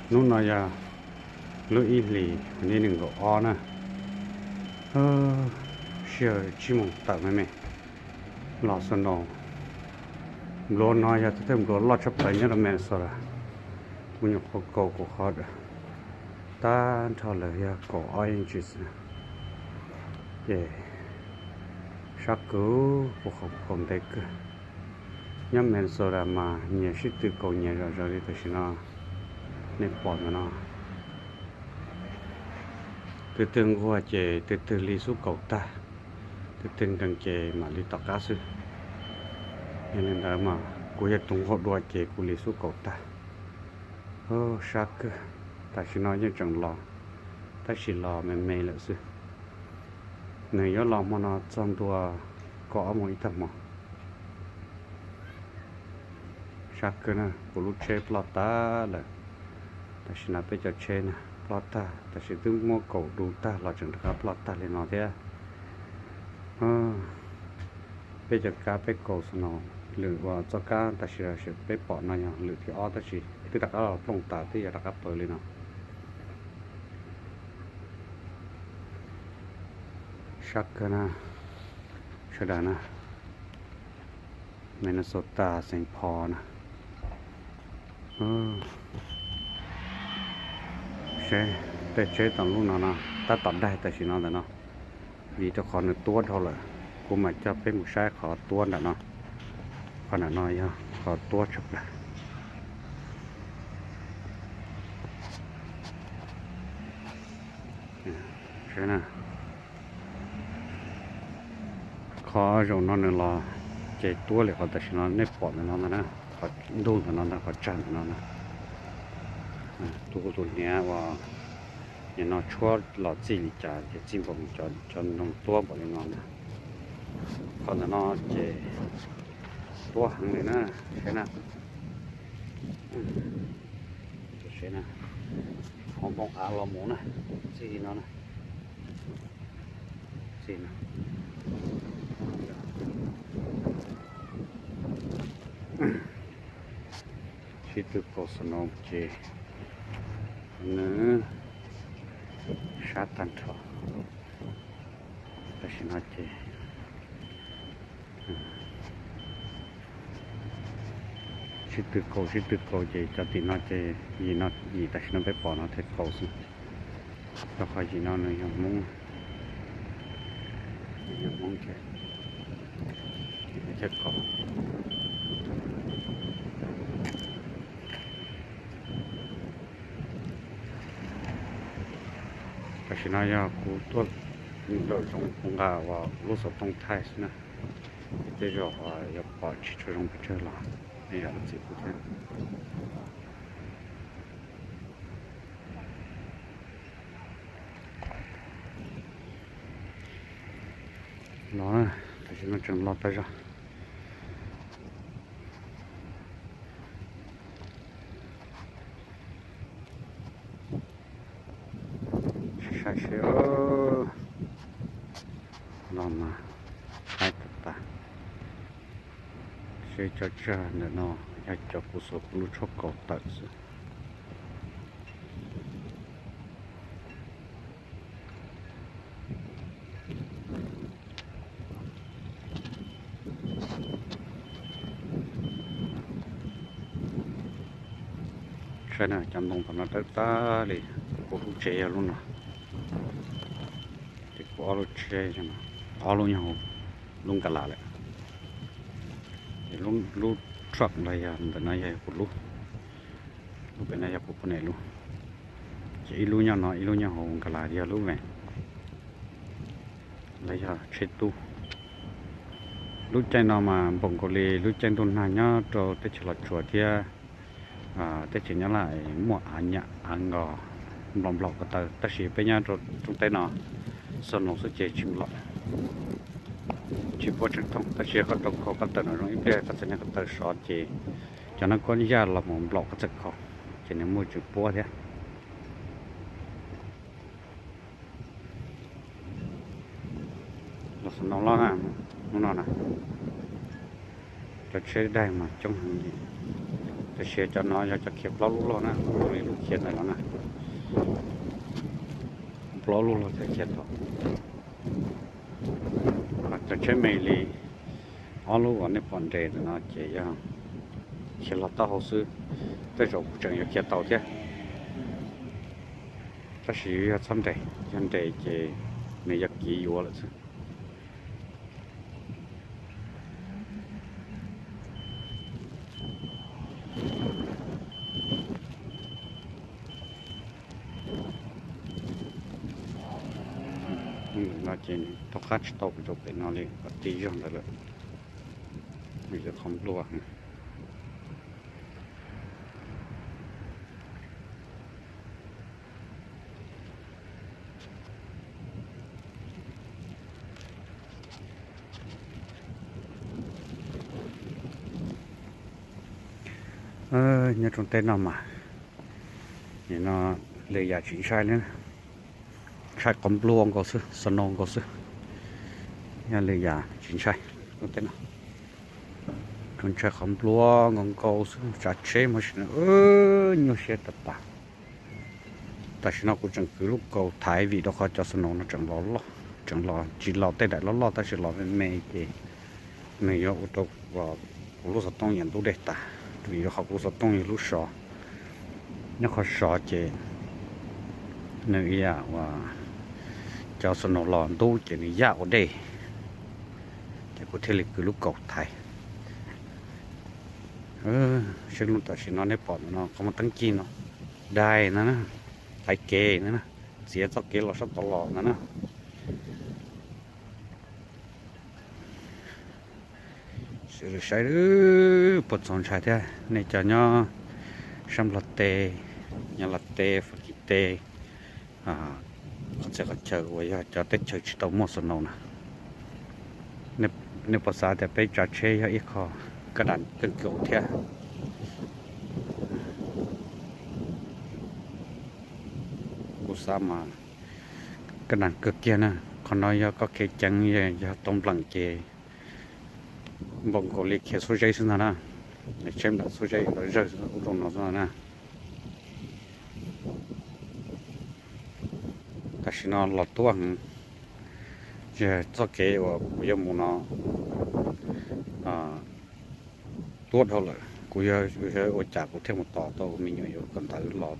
Hnub no yog lub ib hlis nij nees nkaum ob na, sij hawm tsib moos tawm me me los snow. Npluav no yog thawj thawj npluav loj tshaj plaws nyob rau Minnesota. Kuv nyuam qhuav kaus kuv qhov tag nrho lawm yog kaum ob inches, ces sab kawg, kuv qhov kaus ntev kawg. Nyob Minnesota mas nyias sib tw kaus nyias zom zaws li tam sim no nej pom ntawm no. Twg twg nquag ces twg twg li xub kaus tag, twg twg nkees ces mam li tom qab xwb. Yog li ntawd mas kuv yog tus nquag dua ces kuv li xub kaus tag. Sab kawg, tam sim no yeej tseem los, tab sis los me me lawm xwb. Nws yuav los hmo no txog ntua kaum ob moos ib tag hmo. Sab kawg na, kuv lub tsheb ploj tag lawm. Tam sim no peb cov tsheb na ploj tag, tam sim twb muab kaus du tag los tseem rov qab ploj tag li no thiab. Peb cov kab peb kaus snow, lwm uas txoj kab tam sim peb pom no yog lwm thib ob tab sis twb rov qab los plooj tas twb yog rov qab pawv li no. Sab kawg na, sawv daws na, Minnesota Saint Paul na. Seb, tej tsheb tom lub no no tab tom daig tam sim no ntawm no, vim rau qhov nws tuab dhau lawm. Kuv mam coj peb mus saib qhov tuab nram no. Qhov nram no yog qhov tuab tshaj plaws. Qhov zaum no nws los ces tuab li qhov tam sim no nej pom ntawm no ntag na, qhov ntug ntawm no ntag, qhov tsag ntawm no ntag. Tus kuv tus hniav uas nim no tshuab los txij li cas ces txij npaum cov ntoo tuab npaum li no ntag. Qhov ntawm no ces tuab heev li na, saib na. Saib na, hauv npoo av los mus na, txij li no na. Txij no. Sib tw kaus snow ces nws sab tag nrho. Tam sim no ces sib tw kaus sib tw kaus ces cov tim no ces yim no, yim tam sim no peb pom no thiaj kaus xwb. Rau qhov yim no nws yog Hmoob, nws yog Hmoob thiab, thiaj kaus. Tam sim no yog kuv tuaj nraum zoov kuv nqa uas lub xov tooj thaij xwb na, ces tej zaum yuav pom tsis tshua zoo pes tsawg los nej zam lub txim pub thiab. Los, tam sim no tseem los tag zog. Saib seb, los mas haib tas tas. Seb cov tsag ntawm no yog cov kuv xuas kuv lub tshuab kaus tawm xwb. Saib na, cov ntoo tom no dawb tag li. Kuv lub tsev yog lub no, ces kuv ob lub tsheb, ob lub nyob hauv lub nkas las lawm. Ces lub truck los yog ntawm no yog kuv lub, lub pem no yog kuv poj niam lub. Ces ib lub nyob no, ib lub nyob hauv nkas las yog lub vees, los yog tsheb tub. Lub caij no mas npaum nkaus li lub caij ntuj nag nyob rau teb chaws Los Tsuas thiab teb chaws Nyab Laj muaj av nyam av nkos nplaum nplaum ko taw, tab sis peb nyob rau rooj teb no snow xwb ces tsis nplaum, tsis puab tseem thooj. Tab sis koj rau khau koj tawm no zoo ib pliag koj txawm nias ko taw sov ces cov nab kuab yaj los mus nplaum koj txawm khau, ces nws muaj tseem puab thiab. Los snow loj na, hnub no na, cov tsheb daig mas coob heev li. Tam sim cov no yog cov khiav plaub lub log na, zoo li lub khiav ntawm no na. Plaub lub log cov khiav tod. Cov tsheb me li ob lub uas nej pom nres ntawm no ces yog khiav los taub hau xwb, tej zaum kuj tseem yuav khiav tau thiab, tab sis yuav yog txhob nres, yog nres ces nws yuav kiv yuav lawm xwb. No ces taug qab tsis tau kuv rau pem no li, qhov tib zog ntawd lawm. Nws yog qhov nplua. Nyob rooj teb no mas, nim no lwm yam tsis ntshai li, ntshai qhov nplua nkaus xwb, snow nkaus xwb. Yog lwm yam tsis ntshai, rooj teb no tsuas ntshai qhov nplua nkaus nkaus xwb, tsav tsheb mas sim no nyuaj siab tas tas. Tam sim no kuv tseem kwv lub kaus thaiv vim rau qhov cov snow no tseem los loj, tseem los tsis los tej daim loj loj tab sis los me me ces nws yuav ua rau kuv lub xov tooj nyiam ntub dej tas, vim rau qhov kuv lub xov tooj yog lub sov, nyob qhov sov ces nws ib yam uas cov snow los ntub ces nws yaj ua dej, ces kuv thiaj li kwv lub kaus thaiv. Seb lub tam sim no nej pom no qhov muaj teeb ci no, dai no na, thaiv kev no na, txiav txoj kev los sab tod los no na. Saib puas txaus ntshai thiab nej cov nyob sab Nplog teb, nyob Los teb, Fab Kis teb, qhov txhia qhov chaw uas yog cov teb chaws tsis tau muaj snow na. Nej puas xav tias peb tsav tsheb yog ib qho kaj dam kawg nkaus thiab? Kuv xav mas kaj dam kawg kiag na. Qhov no yog koj khiav ceev, yog tau npleem ces npaum nkaus li khiav xuab zeb xwb ntag na. Tsheb npleem xuab zeb los zawg ub rau no xwb na. Tam sim no los tuab heev, txoj kev uas kuv yuav mus no tuab dhau lawm, kuv yuav ua cas kuv thiaj mus tos tau me nyuam yaus kawm ntawv los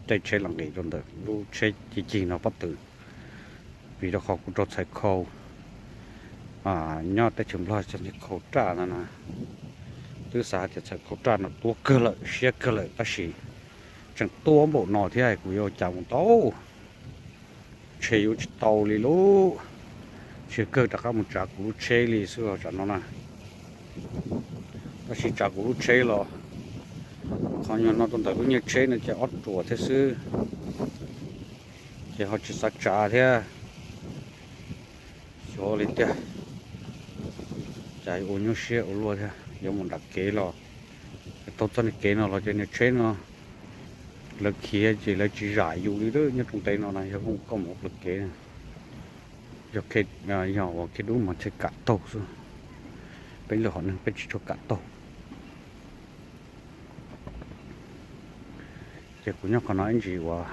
caij tsheb los nqis rau ntawm lub tsheb ci cig no pob tw. Vim rau qhov kuv rau txhais khau nyob teb chaws Nplog txhais khau raj no na, twb xav hais tias txhais khau raj no tuab kawg lawm siab kawg lawm tab sis tseem tuab npaum no thiab kuv yuav ua cas mus tau. Ntshe yuav tsis tau li lauj, ntshe kawg rov qab mus tsav kuv lub tsheb li xwb os tam no na. Tab sis tsav kuv lub tsheb los qhov nyuag no rau ntawm lub nyiaj tsheb no ces ob ruam thiab xwb, ces ho tsis xav tsav thiab. Xyov li tiag, cas ua nyuaj siab ua luaj thiab, yuav mus nram kev los taug txoj niag kev no los ces niag tsheb no lawv khiav ces lawv tsis zam yus li lawm. Nyob rooj teb no na yog koj mus ua plaws kev, yog, yog uas khiav dub mas thiaj kam taug xwb, peb lwm hom neeg peb tsis tshua kam taug. Ces kuv nyob qhov no ib ntsis uas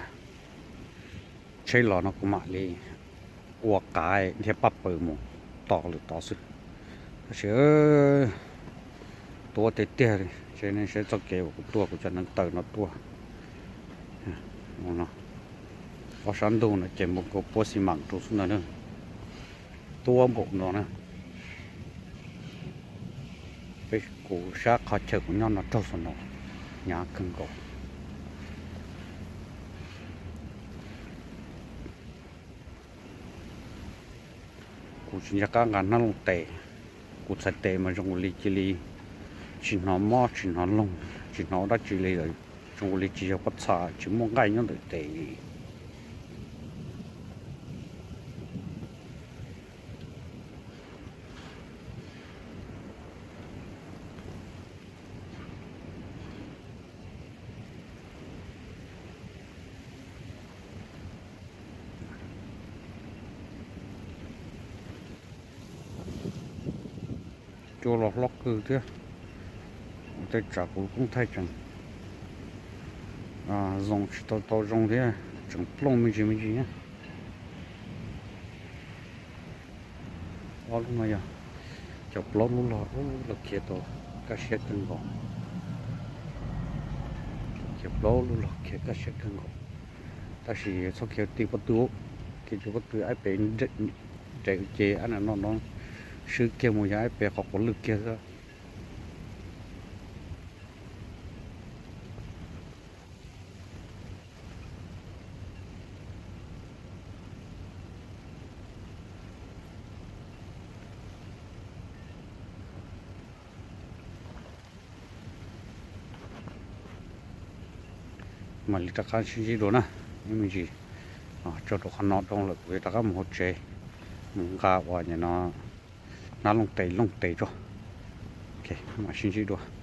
tsheb los no kuv mam li ua qav dhia paj paws mus tos lwm tod xwb. Tab sis tuab tiag tiag li, saib txoj kev uas kuv tuaj kuv cov neev taw no tuaj. Ob sab ntug no ces npau nkaus puab xi mas rau xwb ntag na, tuab npaum no na. Peb kuv sab qhov chaw kuv nyob no raug snow hnyav kawg nkaus. Kuv tsis nco qab nqa hnab looj tes, kuv txhais tes mas zoo li cia li tsis hnov mob tsis hnov loog, tsis hnov dab tsi li lawm, zoo li tsis yog pob txha tsis muaj nqaij nyob ntawm tes li. Cua los hlob kawg thiab, Tej tsam kuv koob thaij tseem zoo tsis tau tau zoo thiab, tseem plooj me ntsis me ntsis na. Ob lub no yog cov plaub lub log, ub, los khiav tau kaj siab kawg nkaus. Khiav plaub lub log khiav kaj siab kawg nkaus. Tab sis txhob khiav ti pob tw, khiav ti pob tw ab pem nres ces ab no no swb kiag mus yog ab pem qhov quav lwj kiag xwb. Mam li rov qab sib ntsib dua na, ib me ntsis tso rau qhov no dhau lawm kuv rov qab mus hauv tsev, mus nqa uas nim no hnab looj tes looj tes tso. Mam sib ntsib dua.